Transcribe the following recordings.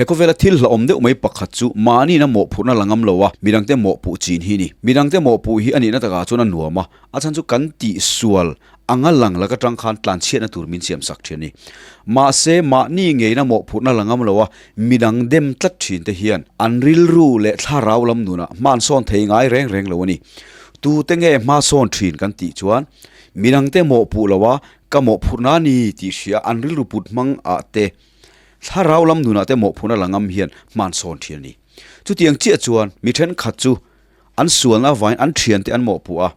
He khawvela thil hlauhawm deuh mai pakhat chu mahniin a mawhphurhna la ngam lo a, midangte mawhpuh chin hi a ni. Midangte mawhpuh hi a nihna takah chuan a nuam a, a chhan chu kan tihsual anga lang lak atang khan tlanchhiatna tur min siam sak thin a ni. Mahse, mahni ngeina mawhphurhna la ngam lo a, midang dem tlat thin te hian an rilru leh thlarau lam nunah hmansawn thei ngai reng reng lo a ni. Tute nge hmasawn thin kan tih chuan midangte mawhpuh lo a, ka mawhphurhna a ni tih hria an rilru put hmang ah te, Thlarau lam nunah te mawhphurhna la ngam hian hman sawn thin a ni. Chutiang chiah chuan mi thenkhat chu an sualna avangin an thiante an mawhpuh a,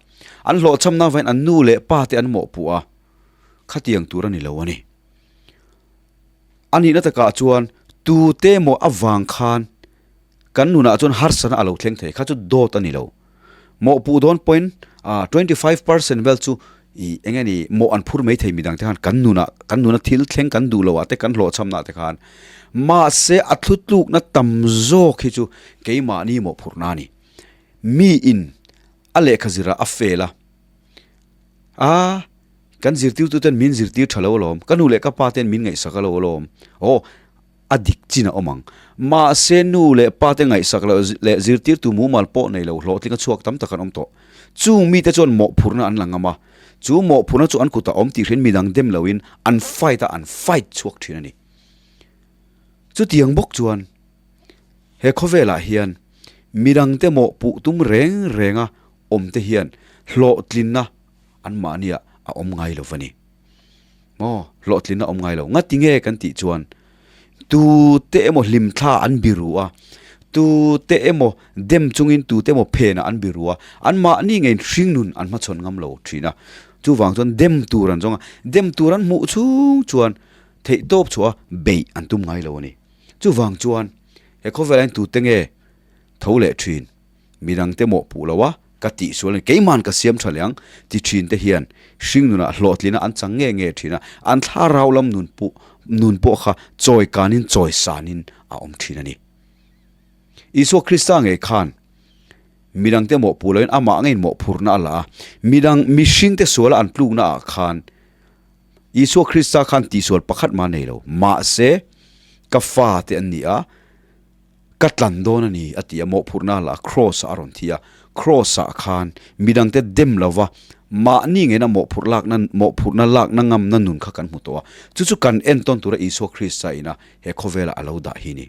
an hlawhchhamna avangin an nu leh pa te an mawhpuh a, khatiang tur a ni lo a ni. A nihna takah chuan tute maw avang khan kan nunah chuan harsatna a lo thleng thei kha chu dawt a ni lo. Mawhpuh dawn pawhin 25% vel chu ih eng nge ni mawh an phur mai thei midang te khan kan nunah kan nuna thil thleng kan duh loh ah te kan hlawhchhamna ah te khan mahse a thlutlukna tam zawk hi chu keimahni mawhphurhna a ni. Mi in a lehkha zirah a fail a, a kan zirtirtu ten min zirtir tha lo alawm, ka nu leh ka pa ten min ngaihsak alo alawm, aw a dik chin a awm ang. Mahse nu leh pa te ngaihsak loh leh zirtirtu mumal pawh nei lo hlawhtling a chhuak tam tak an awm tawh. Chung mite chuan mawhphurhna an la ngam a, chu mawhphurhna chu an kutah awm tih hriain midang dem loin an fight a, an fight chhuak thin a ni. Chutiang bawk chuan he khawvelah hian midangte mawhpuh tum reng renga awmte hian hlawhtlinna anmahniah a awm ngai lo va ni. Maw, hlawhtlinna awm ngai lo. Ngati nge kan tih chuan tu te emaw hlimthla an biru a, tu te emaw dem chungin tu te emaw phenah an biru a, anmahni ngeiin hringnun an hmachhawn ngam lo thin a. Chuvang chuan dem tur an zawng a, dem tur an hmuh chhung chuan theihtawp chhuah a beih an tum ngai lo a ni. Chuvang chuan he khawvelah hian tute nge tho leh thin? Midangte mawhpuh lo a, ka tih sual a ni, keiman ka siam tha leh ang ti thin te hian hringnunah hlawhtlina an chang nge nge thin a, an thlarau lam nun pawh nun pawh kha chawi kanin chawi sanin a awm thin a ni. Isua Krista ngei khan midangte mawhpuh loin amah ngeiin mawhphurhna a la a, midang mihringte suala an tlukna ah khan Isua Krista khan tihsual pakhat mah nei lo, mahse ka fate an ni a, Ka tlan dawn a ni, a ti a, mawhphurhna lah Kraws-ah a rawn thi a. Kraws-ah khan midangte dem lova mahni ngeina mawhphurh lakna, mawhphurhna lakna ngamna nun kha kan hmu tawh a. Chu chu kan entawn tura Isua Krista ina he khawvela a lo dah hi a ni.